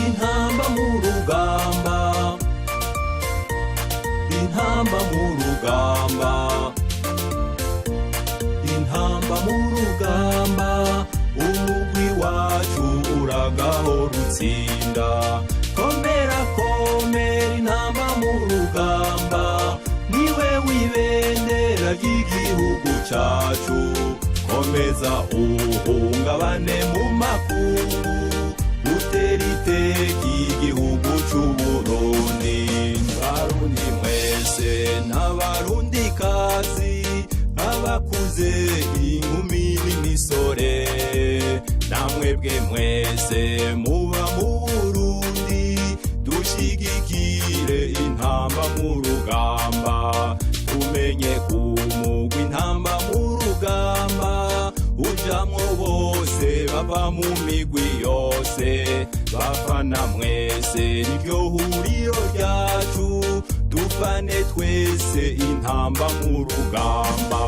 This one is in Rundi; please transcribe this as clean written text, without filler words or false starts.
Intamba mu rugamba, intamba mu rugamba, intamba mu rugamba, umugwi wacu uragahora utsinda. Komera komera intamba mu rugamba, niwe w'ibendera ry'igihugu cacu. Komeza uhungabane mu makungu, utera iteka igihugu c'Uburundi. Barundi mwese n'Abarundi kazi, abakuze, inkumi n'imisore, namwebwe mwese muba mu Burundi, dushigikire intamba mu rugamba. Tumenye kumugwa intamba mu rugamba ujamwo bose bava mu migwi yose. Bafana mwese, niryo huriro ryacu, dufane twese intamba mu rugamba.